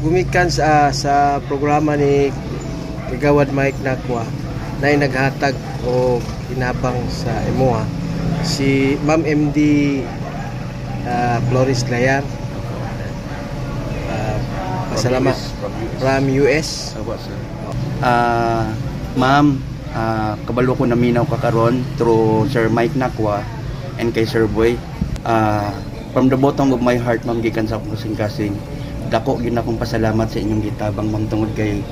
Gumikan sa programa ni Kagawad Mike Nakwa na naghatag og inabang sa imuha, si Ma'am MD Flores Layar. Pasalamat. From US. From US. Awa, sir. Ma'am, kabalo ko naminaw ka karon through Sir Mike Nakwa and kay Sir Boy. From the bottom of my heart, ma'am, gikan sa akong kasing-kasing, dako gid akong pasalamat sa inyong gitabang, ma'am, tungod kay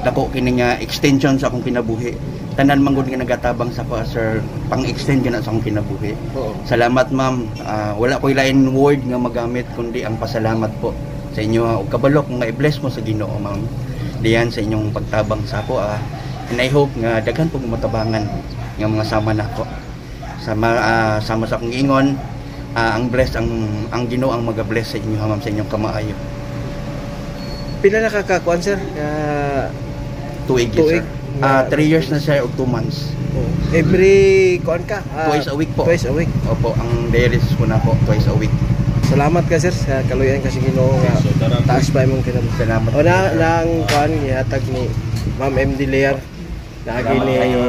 dako kini nga extension sa akong kinabuhi. Tanan man gud nga nagatabang sa ako, sir, pang-extend gyud na sa akong kinabuhi. Salamat, ma'am. Wala ko'y lain word nga magamit kundi ang pasalamat po sa inyo. Ug kabalo kung nga i-bless mo sa Ginoo, ma'am, diyan sa inyong pagtabang sa ako. And I hope nga daghan pong matabangan nga mga sama nako. Sama sa akong ingon, ang bless ang Ginoo ang maga-bless sa inyo, ma'am, sa inyong kamaayo. Pila na kakakuan, sir? Tuig, yes, Tuig. Sir. 3 years na siya og 2 months. Oh. Every kuan ka? Twice a week po. Twice a week. Opo, ang dialysis ko na po twice a week. Salamat ka, sir, sa kaluyan ka sa Ginoo nga So, tara. Taas pa imong kinabuhi. Salamat. O na nang kuan gihatag ni Ma'am MD Lear naagi Salamat ni kayo.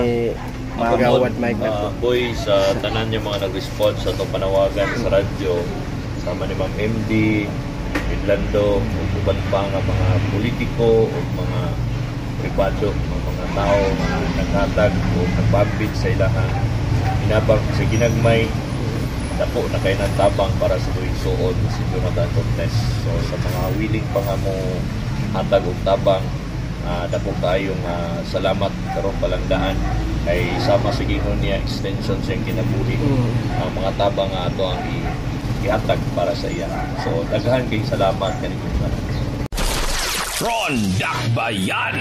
Kagawad Mike Nakwa. Boy, sa tanan yung mga nag-respond sa itong panawagan sa radyo, sama ni Ma'am MD, Orlando, ug uban pa nga mga politiko ug mga pribado, mga tao nga naghatag o nagpabit sa ilahang inabang sa ginagmay, dako na kay ng tabang para sa tuwing suod si Jonathan Cortez. So sa mga willing pa nga mo hatag og tabang, dako kayong salamat karon palang daan kay sama sa gingon niya, extension sa iyang kinabuhi ang mga tabang nga ato ang ihatag para sa iya. So daghan kay salamat kaninyong tanan. Ron Dakbayan.